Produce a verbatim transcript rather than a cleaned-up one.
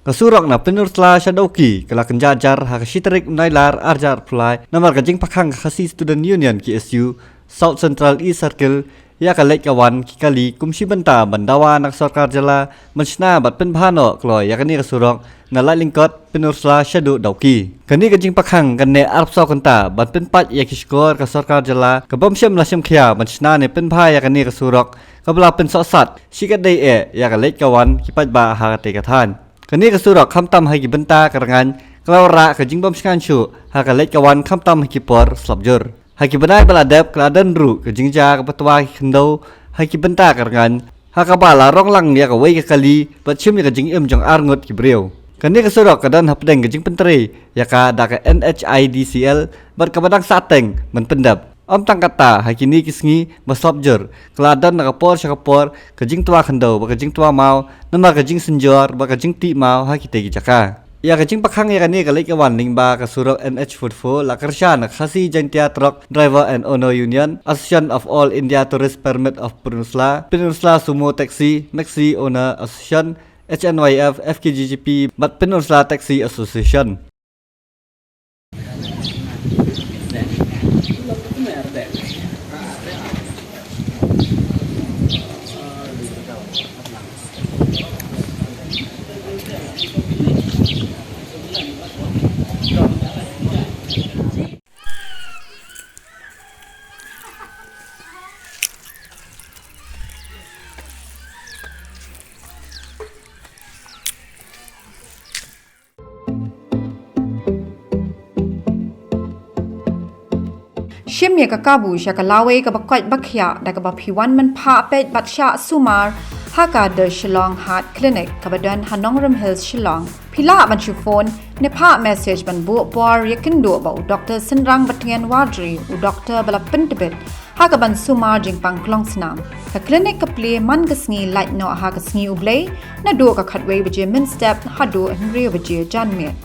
Ka surok na Pynursla sha Dawki ka la kynja jar ha ka shi tarik Nailar arhajar arphew lai namar ka jingpakkhang ka Khasi Student Union K S U South Central East Circle ïa ka leit ka wan ki kali kum shi bynta ban dawa na ka sorkar jylla ban shna bad pynbha noh kloi ïa kane ka surok na Laitlingkot Pynursla shaduh Dawki. Kane ka jingpakkhang kan neh arphew saw kynta ban pynpait ïa ki shkor ka sorkar jylla ka bym shym la shim khia ban shna ne pynbha ïa kane ka surok kaba la pynsohsat shikatdei eh ïa ka leit ka wan ki paidbah ha katei ka thaiñ. Kane ka surok khamtam ha ki bynta ka rngaiñ ka la wanrah ka jingbymshngaiñ shuh ha ka leit ka wan khamtam ha ki por slap jur. Ha ki bnai ba la dep ka la don ruh ka jingjia kaba twa ki khyndew ha ki bynta ka rngaiñ ha kaba la rong lang ïa kawei ka kali bad shim ïa ka jingim jong arngut ki briew. Kane ka surok ka don hapdeng ka jingpyntrei ïa ka da ka N H I D C L bad kaba dang sahteng ban pyndep. Ym tang kata, ha kine ki sngi ba slap jur ka la don na ka por sha ka por ka jingtwa khyndew bad ka jingtwa maw namar ka jingsynjor bad ka jingtih maw ha kitei ki jaka. Ïa ka jingpakkhang ïa kane ka leit ka wan lyngba ka surok N H forty-four la kyrshan na Khasi Jaintia Truck Driver and Owner Union, Association of All India Tourist Permit of Pynursla, Pynursla Sumo Taxi, Maxi Owner Association, H N Y F, F K G G P bad Pynursla Taxi Association. Shim ïa ka kabu sha ka lawei kaba koit ba khiah da kaba phi wan mynphah peit bad shah sumar ha ka The Shillong Heart Clinic kaba don ha Nongrim Hills, Shillong. Phi lah ban shu phone ne phah message ban buh por ïakynduh bad u Doktor Synrang Batngen Warjri, u doktor ba la pyntbit ha kaban sumar jingpang klong snam. Ka klinik ka plie man ka sngi lait noh ha ka sngi U Blei, naduh ka khatwei baje mynstep haduh hynriew baje janmiet.